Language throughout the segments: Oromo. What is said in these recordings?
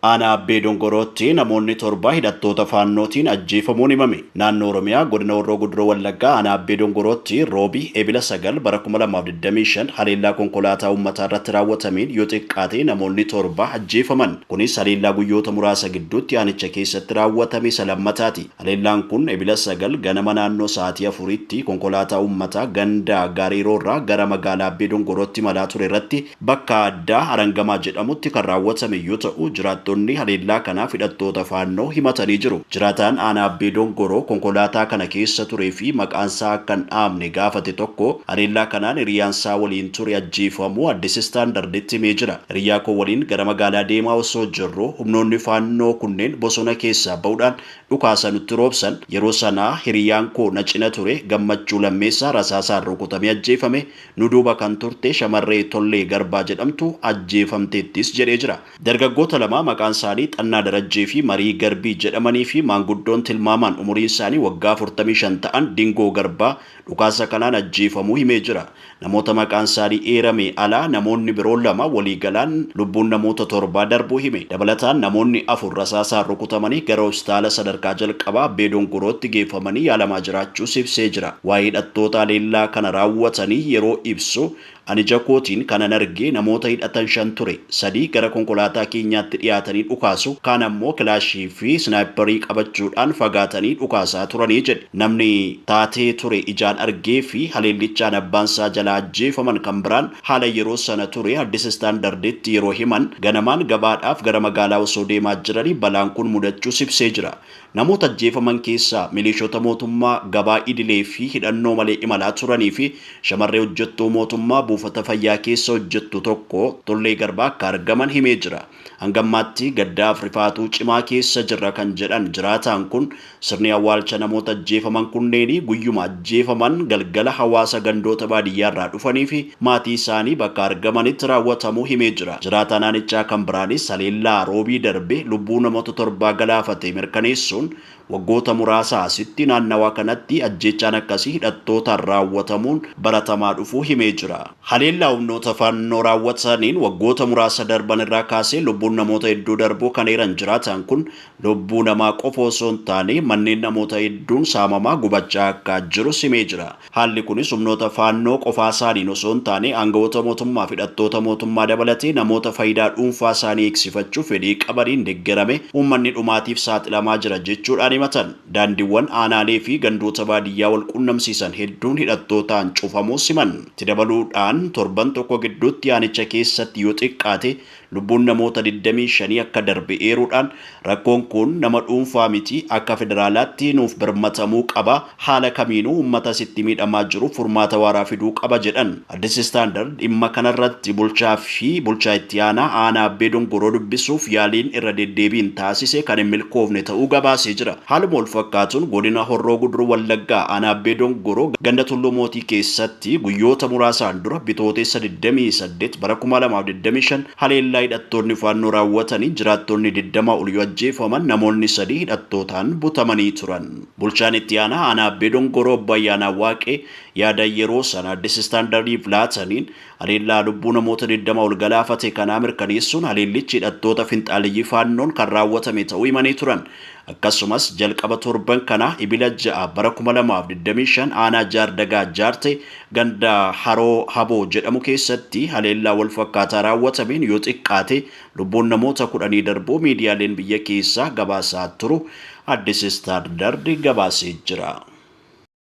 Aanaa Abbee Dongorootti namoonni 7 hidhattoota Faannootiin ajjeefamuun himame. Naannoo Oromiyaa Godina Horroo Guduruu Wallaggaa Aanaa Abbee Dongorootti Roobii Ebila 9 bara 2025 haleellaa konkolaataa uummataa irratti raawwatameen yoo xiqqaate namoonni 7 ajjeefaman. Kunis haleellaa guyyoota muraasa gidduutti aanicha keessatti raawwatame isa lammataati. Haleellaan kun Ebila 9 ganama naannoo sa'aatii 4tti konkolaataa uummataa ganda Gaariiroorraa gara magaalaa Abbee Dongorootti imalaa ture irratti bakka addaa Arangamaa jedhamutti kan raawwatame yoo ta'u, jiraattonni haleellaa kanaaf hidhattoota Faannoo himatanii jiru. Jiraataan aanaa Abbee Dongoroo konkolaataa kana keessa turee fi maqaansaa akka hin dhahamne gaafate tokko haleellaa kanaan hiriyaansaa waliin ture ajjeefamuu Addis Standarditti himee jira. Hiriyaa koo waliin gara magaalaa deemaa osoo jirru humnoonni Faannoo kunneen bosona keessaa ba'uudhaan dhukaasa nutti roobsan. Yeroo sana hiriyaan koo na cina ture Gammachuu Lammeessaa rasaasaan rukutamee ajjeefame. Nu duuba kan turte shamarree Tollee Garbaa jedhamtu ajjeefamteettis jedhee jira. Dargaggoota lama maqaan isaanii Xannaa Darajjee fi Marii Garbii jedhamanii fi maanguddoon tilmaamaan umuriin isaanii waggaa 45 ta'an Dingoo Garbaa dhukaasa kanaan ajjeefamuu himee jira. Namoota maqaan isaanii eeramee ala namoonni biroo 2 waliigalaan lubbuun namoota torbaa darbuu hime. Dabalataan namoonni 4 rasaasaan rukutamanii gara hospitaala sadarkaa jalqabaa Abbee Dongorootti geeffamanii yaalamaa jiraachuus ibsee jira. Waa'ee hidhattoota haleellaa kana raawwatanii yeroo ibsu, Ani ija kootiin kanan arge namoota hidhatan 5 ture. 3 gara konkolaataa keenyaatti dhiyaatanii dhukaasu, kaan ammoo kilaashii fi isnaayipparii qabachuudhaan fagaatanii dhukaasaa turanii jedhe. Namni taatee ture ijaan argee fi haleellichaan abbaansaa jalaa ajjeefaman kan biraan haala yeroo sana ture Addis Standarditti yeroo himan, ganamaan gabaadhaaf gara magaalaa osoo deemaa jiranii balaan kun mudachuus ibsee jira. Namoota ajjeefaman keessaa milishoota mootummaa gabaa idilee fi hidhannoo malee imalaa turanii fi shamarree hojjettuu mootummaa buufata fayyaa keessa hojjettu tokko Tollee Garbaa akka argaman himee jira. Hanga ammaatti gaddaaf rifaatuu cimaa keessa jirra kan jedhan jiraataan kun sirni awwaalcha namoota ajjeefaman kunneenii guyyuma ajjeefaman galgala hawaasa gandoota baadiyyaarraa dhufanii fi maatii isaanii bakka argamanitti raawwatamuu himee jira. Jiraataa naanichaa kan biraanis haleellaa Roobii darbe lubbuu namoota torbaa galaafate mirkaneessuun waggoota muraasaa asitti naannawaa kanatti ajjeechaan akkasii hidhattootaan raawwatamuun baratamaa dhufuu himee jira. Haleellaa humnoota Faannoo raawwataniin waggoota muraasa darban irraa kaasee lubbuun namoota hedduu darbuu kan eeran jiraataan kun Lubbuu namaa qofa osoo hin taane manneen namoota hedduun saamamaa, gubachaa akka jirus himee jira. Haalli kunis humnoota Faannoo qofaasaaniin osoo hin taane aanga'oota mootummaa fi hidhattoota mootummaa dabalatee namoota fayidaa dhuunfaa isaanii eegsifachuuf fedhii qabaniin deggerame uummanni dhumaatiif saaxilamaa jira jechuudhaan himatan. Daandiwwan aanaalee fi gandoota baadiyyaa wal quunnamsiisan hedduun hidhattootaan cufamuus himan. Itti dabaluudhaan torban tokko gidduutti aanicha keessatti yoo xiqqaate lubbuun namoota 25 akka darbe eeruudhaan, rakkoon kun nama dhuunfaa miti, akka federaalaatti nuuf birmatamuu qaba, haala kamiinuu uummata asitti miidhamaa jiruuf furmaata waaraa fiduu qaba jedhan. Addis Standard dhimma kanarratti bulchaa fi bulchaa itti aanaa aanaa Abbee Dongoroo dubbisuuf yaaliin irra deddeebiin taasise kan hin milkoofne ta'uu gabaasee jira. Haaluma walfakkaatuun godina Horroo Guduruu Wallaggaa aanaa Abbee Dongoroo ganda Tulluu Mootii keessatti guyyoota muraasaan dura Bitootessa 28 bara 2025 haleellaa hidhattoonni Faannoo raawwataniin jiraattonni 20 ol yoo ajjeefaman namoonni 3 hidhattootaan butamanii turan. Bulchaan itti aanaa aanaa Abbee Dongoroo Obbo Ayyaanaa Waaqee yaada yeroo sana Addis Standardiif laataniin haleellaa lubbuu namoota 20 ol galaafate kanaa mirkaneessuun haleellichi hidhattoota finxaaleyyii Faannoon kan raawwatame ta'uu himanii turan. Akkasumas jalqaba torban kanaa Ebila 6 bara 2025 aanaa Jaardagaa Jaarte ganda Haroo Haboo jedhamu keessatti haleellaa walfakkaataa raawwatameen yoo xiqqaate lubbuun namoota kudhanii darbuu miidiyaaleen biyya keessaa gabaasaa turu Addis Standard gabaasee jira.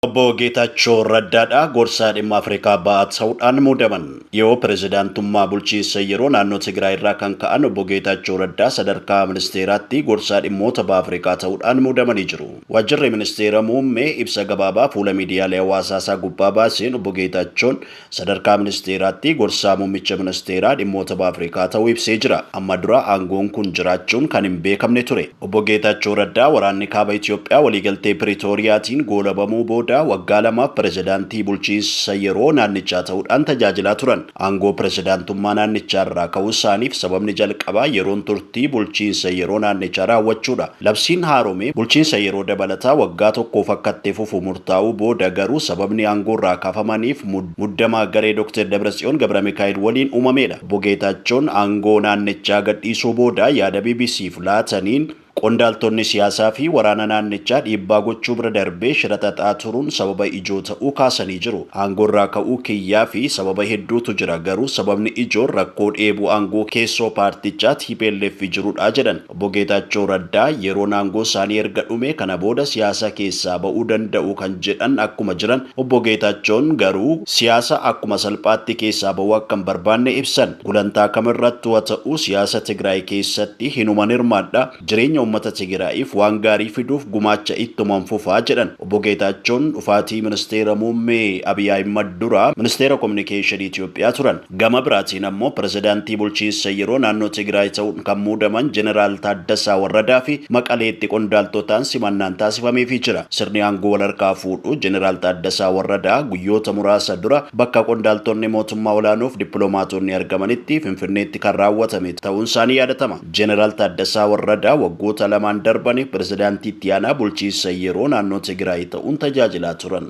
Obbo Geetaachoo Raddaadha gorsaa dhimma Afrikaa Ba'aa ta'uudhaan muudaman. Dhiyoo pirezidaantummaa bulchiinsa yeroo naannoo Tigraay irraa kan ka'an Obbo Geetaachoo Raddaa sadarkaa ministeeraatti gorsaa dhimmoota Baha Afrikaa ta'uudhaan muudamanii jiru. Waajjirri ministeera muummee ibsa gabaabaa fuula miidiyaalee hawaasaa isaa gubbaa baaseen Obbo Geetaachoon sadarkaa ministeeraatti gorsaa muummicha ministeeraa dhimmoota Baha Afrikaa ta'uu ibsee jira. Amma dura aangoon kun jiraachuun kan hin beekamne ture. Obbo Geetaachoo Raddaa waraanni Kaaba Itoophiyaa waliigaltee Piritooriyaatiin goolabamuu booda booda waggaa lamaaf pirezidaantii bulchiinsa yeroo naannichaa ta'uudhaan tajaajilaa turan. Aangoo pirezidaantummaa naannichaa irraa ka'uu isaaniif sababni jalqabaa yeroon turtii bulchiinsa yeroo naannichaa raawwachuudha. Labsiin haaromee bulchiinsa yeroo dabalataa waggaa tokkoof akka itti fufu murtaa'uu booda garuu sababni aangoo irraa kaafamaniif muddamaa garee Dr. Dabratsiyoon Gabramikaa'el waliin uumameedha. Obbo Geetaachoon aangoo naannichaa gadhiisuu booda yaada BBCf laataniin qondaaltonni siyaasaa fi waraana naannichaa dhiibbaa gochuu bira darbee shira xaxaa turuun sababa ijoo ta'uu kaasanii jiru. Aangoo irraa ka'uu kiyyaa fi sababa hedduutu jira, garuu sababni ijoon rakkoo dheebuu aangoo keessoo paartichaa TPLF jirudha jedhan. Obbo Geetaachoo Raddaa yeroon aangoo isaanii erga dhume kana booda siyaasa keessaa ba'uu danda'u kan jedhan akkuma jiran, Obbo Geetaachoon garuu siyaasa akkuma salphaatti keessaa ba'uu akka hin barbaanne ibsan. Gulantaa kamirrattuu haa ta'u siyaasa Tigraay keessatti hinuman hirmaadha. Jireenya uummata Tigraayiif waan gaarii fiduuf gumaacha ittuman fufaa jedhan. Obbo Geetaachoon dhufaatii ministeera muummee Abiy Ahimad dura ministeera kominikeeshinii Itoophiyaa turan. Gama biraatiin ammoo pirezidaantii bulchiinsa yeroo naannoo Tigraay ta'uun kan muudaman Jeneraal Taaddasaa Warradaa fi Maqaleetti qondaaltotaan simannaan taasifameefii jira. Sirni aangoo walharkaa fuudhuu Jeneraal Taaddasaa Warradaa guyyoota muraasa dura bakka qondaaltonni mootummaa olaanoof dippiloomaatonni argamanitti Finfinneetti kan raawwatame ta'uun isaanii yaadatama. Jeneraal Taaddasaa Warradaa waggoota lamaan darbaniif pirezidaantii itti aanaa bulchiinsa yeroo naannoo Tigraay ta'uun tajaajilaa turan.